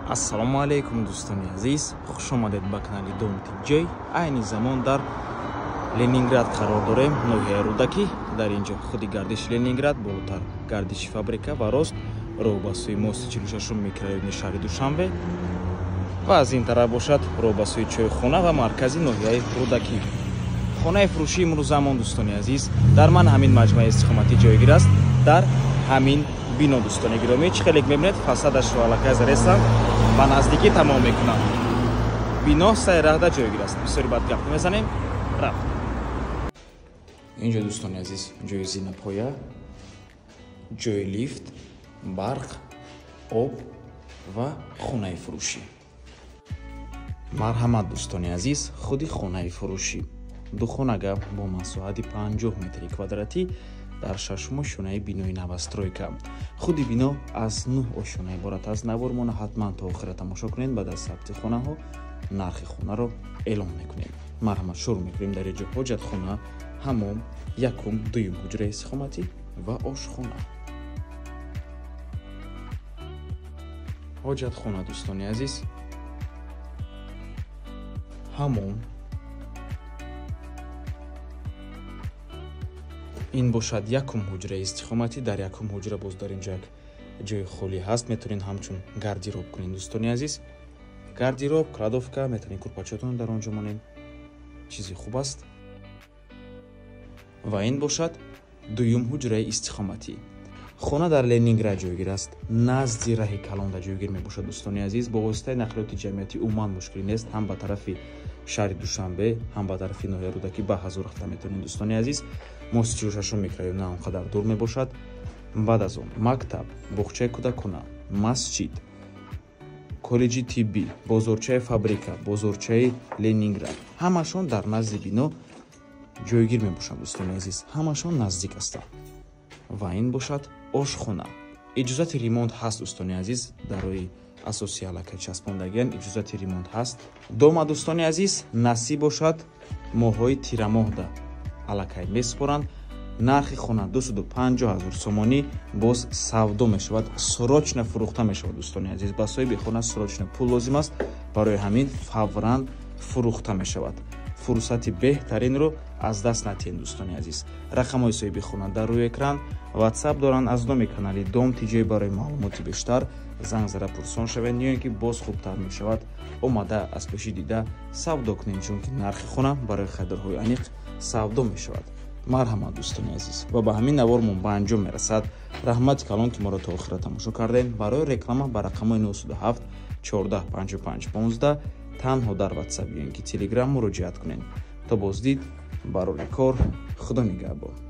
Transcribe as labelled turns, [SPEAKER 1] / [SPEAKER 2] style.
[SPEAKER 1] Ассалому алайкум дӯстони азиз, хуш омадед ба канали Дом ТҶ. Айни замон дар Ленинград қарор дорем, ноҳияи Рӯдакӣ. Дар инҷо худи гардиши Ленинград, болотар гардиши фабрика ва рост роҳ ба сӯи мости 46 микрорайони шаҳри Душанбе ва аз ин тараф бошад роҳ ба сӯи чойхона ва маркази ноҳияи Рӯдакӣ. Хонаи фурӯшии имрӯзамон дӯстони азиз дар ман ҳамин маҷмӯаи истиқоматӣ ҷойгир аст, дар ҳамин бино дӯстони гиромӣ. Чӣ хеле мебинед, фасадашро аллакай зарестанд, ба наздикӣ тамом мекунанд. Бино сайраҳда ҷойгир аст. Бисёри бад гап мезанем, рафт. Инҷо дӯстони азиз ҷои зинапоя, ҷои лифт, барқ, об ва хонаи фурӯшӣ. Марҳамат дӯстони азиз, худи хонаи фурӯшӣ. Ду хонага бо масоҳати 50 метри квадратӣ дар шашуму ошёнаи бинои новостройка. Худи бино аз 9 ошёна иборат аст. Навормона ҳатман то охира тамошо кунед. Баъд аз сабти хонаҳо нархи хонаро эълон мекунем. Марҳамат, шурӯъ мекунем. Дар инҷо ҳоҷатхона, ҳамом, якум, дуюм ҳуҷраи истиқоматӣ ва ошхона. Ҳоҷатхона дӯстони азиз, ҳамом, ин бошад якум ҳуҷраи истиқоматӣ. Дар якум ҳуҷра боз дар инҷо як ҷои холӣ ҳаст, метавонед ҳамчун гардероб кунед дӯстони азиз. Гардероб, кладовка, метавонед курпачотон дар он ҷо монед, чизи хуб аст. Ва ин бошад дуюм ҳуҷраи истиқоматӣ. Хона дар Ленинград ҷойгир аст, назди раҳи калонда ҷойгир мебошад дӯстони азиз. Бо воситаи нақлиёти ҷамъиятӣ умуман мушкилӣ нест, ҳам ба тарафи шаҳри Душанбе, ҳам ба тарафи ноҳияи Рӯдакӣ ба ҳазор рафта метавонед дӯстони азиз. Мости 46 микрорайон на он қадар дур мебошад. Баъд аз он мактаб, боғчаи кӯдакона, масҷид, коллеҷи тиббӣ, бозорчаи фабрика, бозорчаи Ленинград, ҳамашон дар назди бино ҷойгир мебошанд дӯстони азиз, ҳамашон наздик ҳастанд. Ва ин бошад ошхона. Иҷозати ремонт ҳаст дӯстони азиз, дар роҳи асосӣ аллакай часпондагиан иҷозати ремонт ҳаст. Дома дӯстони азиз насиб бошад моҳҳои тирамоҳда аллакай месупоранд. Нархи хона 250 000 сомонӣ боз савдо мешавад, срочно фурӯхта мешавад дӯстони азиз. Ба соҳиби хона срочно пул лозим аст, барои ҳамин фавран фурӯхта мешавад. Фурсати беҳтаринро аз даст натиҳед дӯстони азиз. Рақамҳои соҳиби хона дар рӯи экран, WhatsApp доранд. Аз номи канали Дом ТҶ барои маълумоти бештар занг зада пурсон шавед, ё ин ки боз хубтар мешавад омада аз пеши дида савдо кунед, чунки нархи хона барои харидорҳои аниқ савдо мешавад. Марҳамат дӯстони азиз, ва ба ҳамин навормон ба анҷом мерасад. Раҳмати калон ки моро то охира тамошо кардем. Барои реклама ба рақамҳои 907 14 55 15 танҳо дар WhatsApp ё ин ки Telegram муроҷиат кунед. То боздид, барори кор, Худо нигаҳбон.